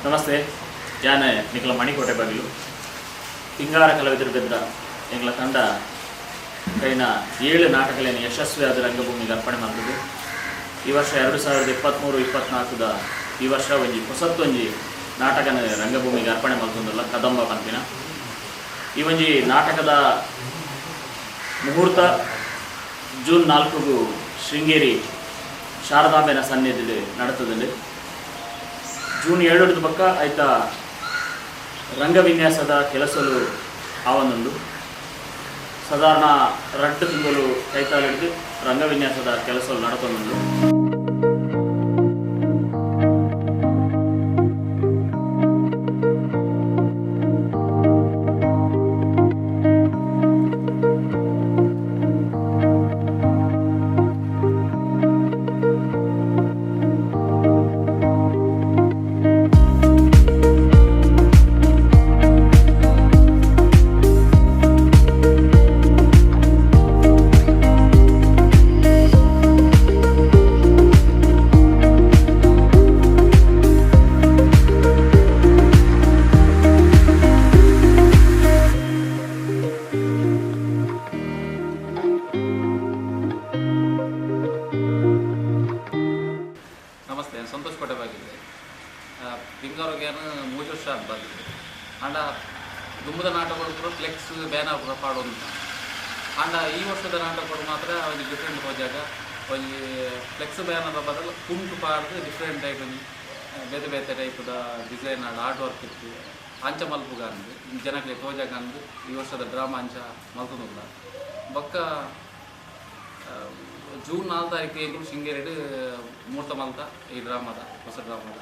ನಮಸ್ತೆ. ಯಾನ್ ನಿಕಲ ಮಣಿಕೋಟೆ ಬಾಗಿಲು ಪಿಂಗಾರ ಕಲಾವಿದರು ಬೆದ್ರ. ಎಂಗ್ಲ ತಂಡ ಕೈನ ಏಳು ನಾಟಕಲೇನ ಯಶಸ್ವಿಯಾದ ರಂಗಭೂಮಿಗೆ ಅರ್ಪಣೆ ಮಾಡ್ತದೆ. ಈ ವರ್ಷ 2023-24ದ ಈ ವರ್ಷ ಒಂಜಿ ಹೊಸತ್ತೊಂಜಿ ನಾಟಕನ ರಂಗಭೂಮಿಗೆ ಅರ್ಪಣೆ ಮಲ್ತೊಂದುಲ್ಲ, ಕದಂಬ ಪನ್ಪಿನ. ಈ ಒಂಜಿ ನಾಟಕದ ಮುಹೂರ್ತ ಜೂನ್ 4ಗೂ ಶೃಂಗೇರಿ ಶಾರದಾಂಬೆನ ಸನ್ನಿಧಿಡ್ ನಡತದಂಡು. ಜೂನ್ 7 ಪಕ್ಕ ಆಯ್ತ ರಂಗವಿನ್ಯಾಸದ ಕೆಲಸಲು ಆವೊಂದುಂಡು. ಸಾಧಾರಣ 2 ತಿಂಗಳು ಕೈತಾಳಿಡ್ದು ರಂಗವಿನ್ಯಾಸದ ಕೆಲಸಲು ನಡತೊಂದುಂಡು. ನಮಸ್ತೆ, ನಾನು ಸಂತೋಷ್ ಕೋಟೆಬಾಗಿಲು. ಪಿಂಗಾರೋಗ್ಯಾನ 3 ವರ್ಷ ಆದ್ ಬಂದಿದೆ. ಆಂಡ ದುಂಬುದ ನಾಟಕಗಳು ಪೂರ ಫ್ಲೆಕ್ಸ್ ಬ್ಯಾನರ್ ಪೂರ ಪಾಡೊಂದು. ಆಂಡ ಈ ವರ್ಷದ ನಾಟಕಗಳು ಮಾತ್ರ ಒಂಜಿ ಡಿಫ್ರೆಂಟ್ ಹೋಜಾಗ ಒಂಜಿ ಫ್ಲೆಕ್ಸ್ ಬ್ಯಾನರ್ ಬದಲು ಕುಂಟು ಪಾಡ್ದು ಡಿಫ್ರೆಂಟ್ ಟೈಪ್ ಒಂಜಿ ಬೇತೆ ಬೇತೆ ಟೈಪ್ದ ಡಿಸೈನ್ ಆಡ್ ಆರ್ಟ್ ವರ್ಕ್ ಇತ್ತು. ಅಂಚ ಮಲ್ಪುಗ ಅಂದು ಜನಕ್ಲೆ ತೋಜಾಗ ಅಂದು ಈ ವರ್ಷದ ಡ್ರಾಮಾ ಅಂಚ ಮಲ್ತೊಂದುಲ್ಲ. ಬೊಕ್ಕ ಜೂನ್ 4 ತಾರೀಕು ಎಂಕುಲು ಶೃಂಗೇರಿಡ್ ಮೂರ್ತ ಮಲ್ತ ಈ ಡ್ರಾಮಾದ ಹೊಸ ಡ್ರಾಮಾದ.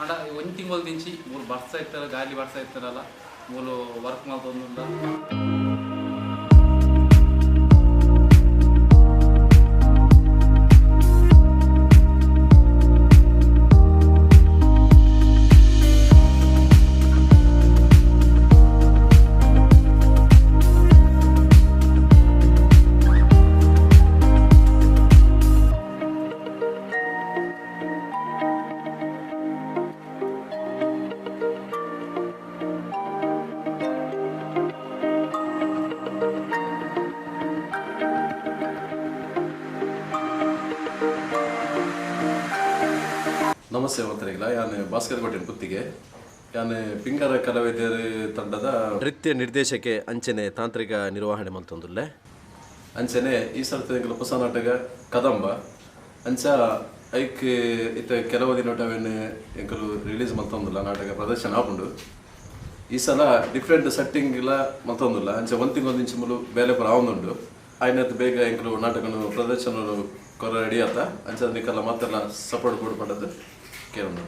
ಆಂಡ ಒಂಜಿ ತಿಂಗೊಲು ದಿಂಚಿ ಮೂಲು ಬರ್ಸ ಇತ್ತಲ್ಲ, ಗಾಲಿ ಬರ್ಸ ಇತ್ತಲ್ಲ, ಮೂಲು ವರ್ಕ್ ಮಲ್ತೊಂದುಲ್ಲ. ನಮಸ್ತೆ ಮಾತರಿಗಳ, ಯಾನ್ ಭಾಸ್ಕರ್ ಕೋಟೆನ್ ಪುತ್ತಿಗೆ. ಯಾನ್ ಪಿಂಗಾರ ಕಲಾವಿದರು ತಂಡದ ನೃತ್ಯ ನಿರ್ದೇಶಕೆ ಅಂಚನೆ ತಾಂತ್ರಿಕ ನಿರ್ವಹಣೆ ಮಲ್ತೊಂದುಲ್ಲೆ. ಅಂಚನೆ ಈ ಸರ್ತಿ ಎಂಕುಲು ಹೊಸ ನಾಟಕ ಕದಂಬ ಅಂಚ ಐಕ್ ಇತ್ತೆ ಕೆಲವು ದಿನಟವೇನು ಎಂಕುಲು ರಿಲೀಸ್ ಮಲ್ತೊಂದುಲ್ಲ. ನಾಟಕ ಪ್ರದರ್ಶನ ಆಪುಂಡು. ಈ ಸಲ ಡಿಫ್ರೆಂಟ್ ಸೆಟ್ಟಿಂಗ್ ಇಲ್ಲ ಮಲ್ತೊಂದುಲ್ಲ. ಅಂಚ ಒಂದ್ ತಿಂಗಳು ಇಂಚ ಮುಲು ಬೇಲೆ ಪೂರ ಆವೊಂದುಂಡು. ಆಯ್ನತ್ ಬೇಗ ಎಂಕುಲು ನಾಟಕನು ಪ್ರದರ್ಶನ ಕೊರ ರೆಡಿ ಆತ. ಅಂಚ ನಿಕಲ್ಲ ಮಾತೆಲ್ಲ ಸಪೋರ್ಟ್ ಕೊಡು ಪಂಡದ್ದು ಕೇಳೋಣ.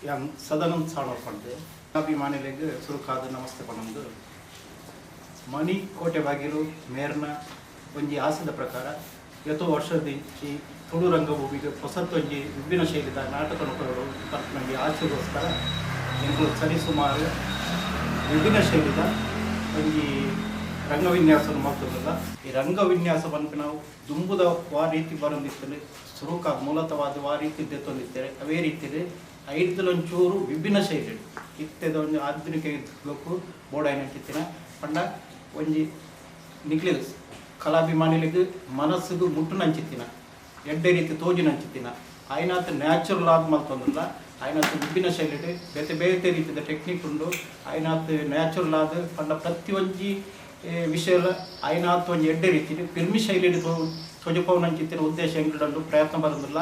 ಯಾನ್ ಸದಾನಂದ್ ಸಾಳವ್ ಪಂಡೆ ಅಭಿಮಾನಿಲೆಗ್ ಸುರುಕಾದ ನಮಸ್ತೆ ಪನೊಂದು. ಮಣಿ ಕೋಟೆ ಬಾಗಿಲು ಮೇರ್ನ ಒಂಜಿ ಆಸೆದ ಪ್ರಕಾರ ಎತೋ ವರ್ಷದಿಂಚಿ ತುಳು ರಂಗಭೂಮಿಗೆ ಹೊಸತ್ತೊಂಜಿ ವಿಭಿನ್ನ ಶೈಲಿದ ನಾಟಕ ಕೊರಡು ಪನ್ಪಿನ ಆಸೆಗೋಸ್ಕರ ಎಂಕುಲು ಸರಿಸುಮಾರು ವಿಭಿನ್ನ ಶೈಲಿದ ಒಂಜಿ ರಂಗವಿನ್ಯಾಸ ಮಲ್ತೊಂದುಲ್ಲ. ಈ ರಂಗವಿನ್ಯಾಸ ಪನ್ಪಿನ ದುಂಬುದ ವಾ ರೀತಿ ಬರೊಂದಿತ್ತುಂಡು, ಸುರುಕಾದ್ ಮೂಲತವಾದ ವಾ ರೀತಿ ದೆತ್ತೊಂದಿತ್ತೆರ್ ಅವೇ ರೀತಿಡ್ ಐಡ್ದಲೊಂಚೂರು ವಿಭಿನ್ನ ಶೈಲಿ ಇತ್ತೆದ ಒಂಜಿ ಆಧುನಿಕ ಯುಗಕ್ಕೂ ಬೋಡಾಯಿನಂಚಿತ್ತಿನ ಪಂಡ ಒಂಜಿ ನಿಕ್ಲೆಗ್ ಕಲಾಭಿಮಾನಿಲೆಗ್ ಮನಸ್ಸುಗು ಮುಟ್ಟುನಂಚಿತ್ತಿನ ಎಡ್ಡೆ ರೀತಿ ತೋಜುನಂಚಿತ್ತಿನ ಆಯ್ನಾತ್ ನ್ಯಾಚುರಲ್ ಆದ್ ಮಲ್ತೊಂದುಲ್ಲ. ಆಯ್ನಾತ್ ವಿಭಿನ್ನ ಶೈಲಿಡ್ ಬೇತೆ ಬೇತೆ ರೀತಿದ ಟೆಕ್ನಿಕ್ ಉಂಡು. ಆಯ್ನಾತ್ ನ್ಯಾಚುರಲ್ ಆದ್ ಪಂಡ ಪ್ರತಿಯೊಂಜಿ ವಿಷಯ ಆಯ್ನಾತ್ ಒಂಜಿ ಎಡ್ಡೆ ರೀತಿಡ್ ಫಿಲ್ಮಿ ಶೈಲಿಡ್ ತೋಜುಪವುನಂಚಿತ್ತಿನ ಉದ್ದೇಶ ಎಂಕುಲು ಪ್ರಯತ್ನ ಬರೊಂದುಲ್ಲ.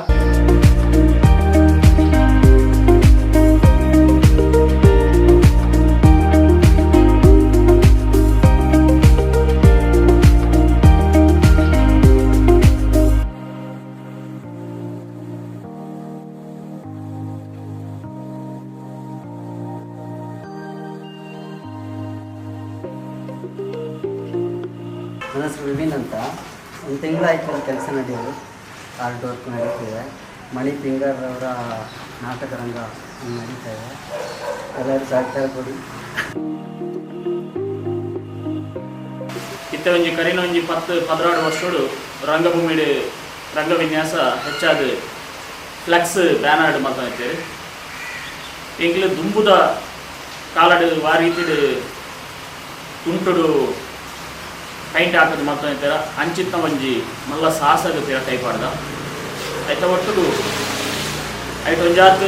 ನನ್ನ ಹೆಸರು ವಿವಿನ್ ಅಂತ. ಒಂದು ತಿಂಗಳಾಯ್ತು ಅಲ್ಲಿ ಕೆಲಸ ನಡೆಯೋದು, ಆರ್ಟ್ ವರ್ಕ್ ನಡೀತಿದೆ. ಮಣಿ ಪಿಂಗರ್ ಅವರ ನಾಟಕ ರಂಗ ನಡೀತಾ ಇದೆ. ಎಲ್ಲರೂ ಸಹಕಾರ ಕೊಡಿ. ಇತ್ತ ಒಂಜಿ ಕರಿನ ಒಂಜಿ 10-12 ವರ್ಷಡು ರಂಗಭೂಮಿಡು ರಂಗವಿನ್ಯಾಸ ಹೆಚ್ಚಾದ ಫ್ಲೆಕ್ಸ್ ಬ್ಯಾನರ್ಡ್ ಮಲ್ತೊಂದಿತ್ತೆರ್. ಎಂಕ್ಲು ದುಂಬುದ ಕಾಲಡ್ ವಾ ರೀತಿಡ್ ತುಂಟುಡು ಪೈಂಟ್ ಹಾಕೋದು ಮಲ್ತೊಂದಿತ್ತೆರ ಅಂಚಿತ್ತ ಒಂಜಿ ಮಲ್ಲ ಸಾಹಸಗ್ ಪಿರ ಕೈ ಪಾಡ್ದ. ಐತ ಒಟ್ಟುಗು ಐತ ಒಂಜಾತ್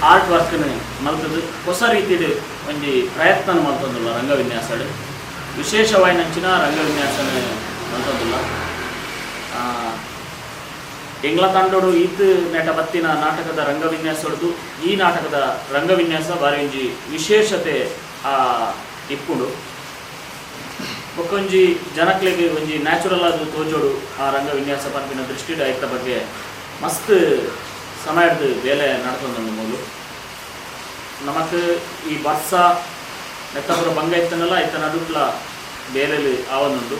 ಆರ್ಟ್ ವರ್ಕ್ನ್ ಮಲ್ತದು ಹೊಸ ರೀತಿಡ್ ಒಂಜಿ ಪ್ರಯತ್ನ ಮಲ್ತೊಂದುಲ್ಲ ರಂಗವಿನ್ಯಾಸಡ್. ವಿಶೇಷವಾಯಿನಂಚಿನ ರಂಗವಿನ್ಯಾಸನ ಮಲ್ತೊಂದುಲ್ಲ. ಎಂಗ್ಲ ತಂಡೋಡು ಈತ್ ನೆಟ ಬತ್ತಿನ ನಾಟಕದ ರಂಗವಿನ್ಯಾಸೊಡ್ದು ಈ ನಾಟಕದ ರಂಗವಿನ್ಯಾಸ ಬಾರಿ ಒಂಜಿ ವಿಶೇಷತೆ ಇಪ್ಪುಂಡು. ಬೊಕ್ಕೊಂಜಿ ಜನಕ್ಲೆಗ್ ಒಂಜಿ ನ್ಯಾಚುರಲ್ ಆದ್ ತೋಜೋಡು ಆ ರಂಗವಿನ್ಯಾಸ ಪನ್ಪಿನ ದೃಷ್ಟಿಡ್ ಐತ ಬಗ್ಗೆ ಮಸ್ತ್ ಸಮಯದ ಬೇಲೆ ನಡತೊಂದುಂಡು. ಮೂಲು ನಮಕ್ ಈ ಬರ್ಸ ನೆತ್ತಪುರ ಬಂಗ ಇತ್ತನಲ್ಲ ಐತ ನಡುಟ್ಲ ಬೇಲೆಲು ಆವೊಂದುಂಡು.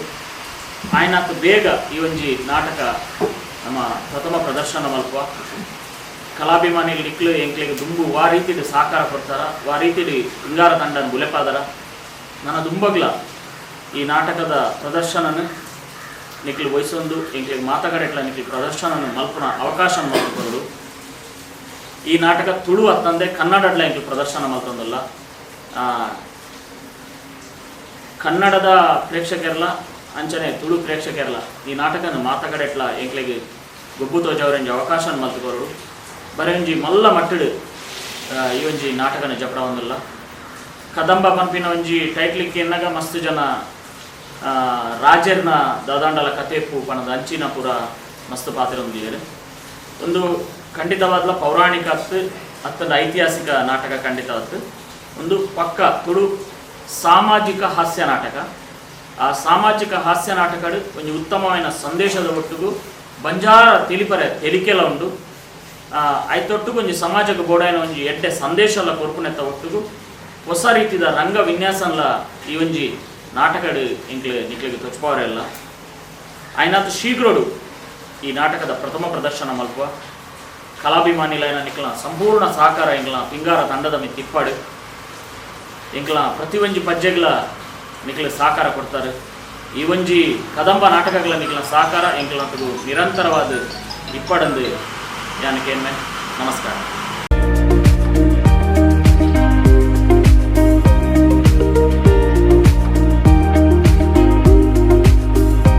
ಆಯ್ನಾತ್ ಬೇಗ ಈ ಒಂಜಿ ನಾಟಕ ನಮ್ಮ ಪ್ರಥಮ ಪ್ರದರ್ಶನ ಮಲ್ಪ ಕಲಾಭಿಮಾನಿಲು ನಿಕ್ಲು ಎಂಕ್ಲೆಗ್ ದುಂಬು ವಾ ರೀತಿಡ್ ಸಹಕಾರ ಕೊಡ್ತಾರ, ವಾ ರೀತಿಡ್ ಪಿಂಗಾರ ತಂಡನ್ ಬುಲೆಪಾದರ. ನನ ದುಂಬಗ್ಲ ಈ ನಾಟಕದ ಪ್ರದರ್ಶನನ ನಿಕ್ಲು ವಹಿಸೊಂದು ಎಂಕ್ಲೆಗ್ ಮಾತಗಡೆಟ್ಲ ನಿಕ್ಲು ಪ್ರದರ್ಶನನ ಮಲ್ಪುನ ಅವಕಾಶ ಮಲ್ತೊಂದು. ಈ ನಾಟಕ ತುಳು ಅತ್ತಂದೆ ಕನ್ನಡಡ್ಲ ಎಂಕ್ಲು ಪ್ರದರ್ಶನ ಮಲ್ತೊಂದುಲ್ಲ. ಕನ್ನಡದ ಪ್ರೇಕ್ಷಕರ್ಲ ಅಂಚನೆ ತುಳು ಪ್ರೇಕ್ಷಕರ್ಲ ಈ ನಾಟಕನ ಮಾತಗಡೆಟ್ಲ ಎಂಕ್ಲೆಗ್ ಗೊಬ್ಬು ತೋಜವರೆಂಜಿ ಅವಕಾಶ ಮಲ್ತುಕೊರಡು. ಬರೆ ಒಂಜಿ ಮಲ್ಲ ಮಟ್ಟಡ್ ಈ ಒಂಜಿ ನಾಟಕನ ಜಪಡವೊಂದುಲ್ಲ. ಕದಂಬ ಪನ್ಪಿನ ಒಂಜಿ ಟೈಟ್ಲಿಕ್ ಎನ್ನಗ ಮಸ್ತ್ ಜನ ರಾಜರ್ನ ದಾದಾಂಡಲ ಕಥೆಪ್ಪು ಪಣದ ಅಂಚಿನ ಪೂರ ಮಸ್ತ್ ಪಾತ್ರೊಂದಿದ್ದಾರೆ. ಒಂದು ಖಂಡಿತವಾದ್ಲ ಪೌರಾಣಿಕ ಅತ್ತು ಅತ್ತಂದ ಐತಿಹಾಸಿಕ ನಾಟಕ ಖಂಡಿತ ಅತ್ತು. ಒಂದು ಪಕ್ಕ ತುಳು ಸಾಮಾಜಿಕ ಹಾಸ್ಯ ನಾಟಕ. ಆ ಸಾಮಾಜಿಕ ಹಾಸ್ಯ ನಾಟಕಡು ಒಂಜಿ ಉತ್ತಮವಾದ ಸಂದೇಶದ ಒಟ್ಟುಗು ಬಂಜಾರ ತಿಳಿಪರೆ ತೆಲಿಕೆಲ ಉಂಡು. ಐತೊಟ್ಟುಗು ಒಂಜಿ ಸಮಾಜಕ್ಕೆ ಬೋಡಾಯಿನ ಒಂಜಿ ಎಡ್ಡೆ ಸಂದೇಶಲ ಕೊರ್ಪುನೆತ್ತ ಒಟ್ಟುಗು ಹೊಸ ರೀತಿದ ರಂಗ ವಿನ್ಯಾಸನ್ಲ ಈ ಒಂಜಿ ನಾಟಕಡು ಎಂಕ್ಲೆ ನಿಕ್ಲೆಗ್ ತೊಚ್ಪವರೆಲ್ಲ. ಆಯ್ನಾತ್ ಶೀಘ್ರಡು ಈ ನಾಟಕದ ಪ್ರಥಮ ಪ್ರದರ್ಶನ ಮಲ್ಪುವ. ಕಲಾಭಿಮಾನಿಲೈನ ನಿಕ್ಲ ಸಂಪೂರ್ಣ ಸಹಕಾರ ಎಂಕ್ಲ ಪಿಂಗಾರ ತಂಡದ ಮಿತ್ತಿಪ್ಪಾಡು. ಎಂಕ್ಲ ಪ್ರತಿ ಒಂಜಿ ಪಜ್ಜೆಗ್ಲ ನಿಕ್ಲೆ ಸಹಕಾರ ಕೊಡ್ತಾರೆ. ಈ ಒಂಜಿ ಕದಂಬ ನಾಟಕಗಳ ನಿಕ್ಲ ಸಹಕಾರ ಎಂಕ್ಲಂತಗೂ ನಿರಂತರವಾದ ಇಪ್ಪಡಂದು ಯಾನಕೇನ್ಮೆ. ನಮಸ್ಕಾರ.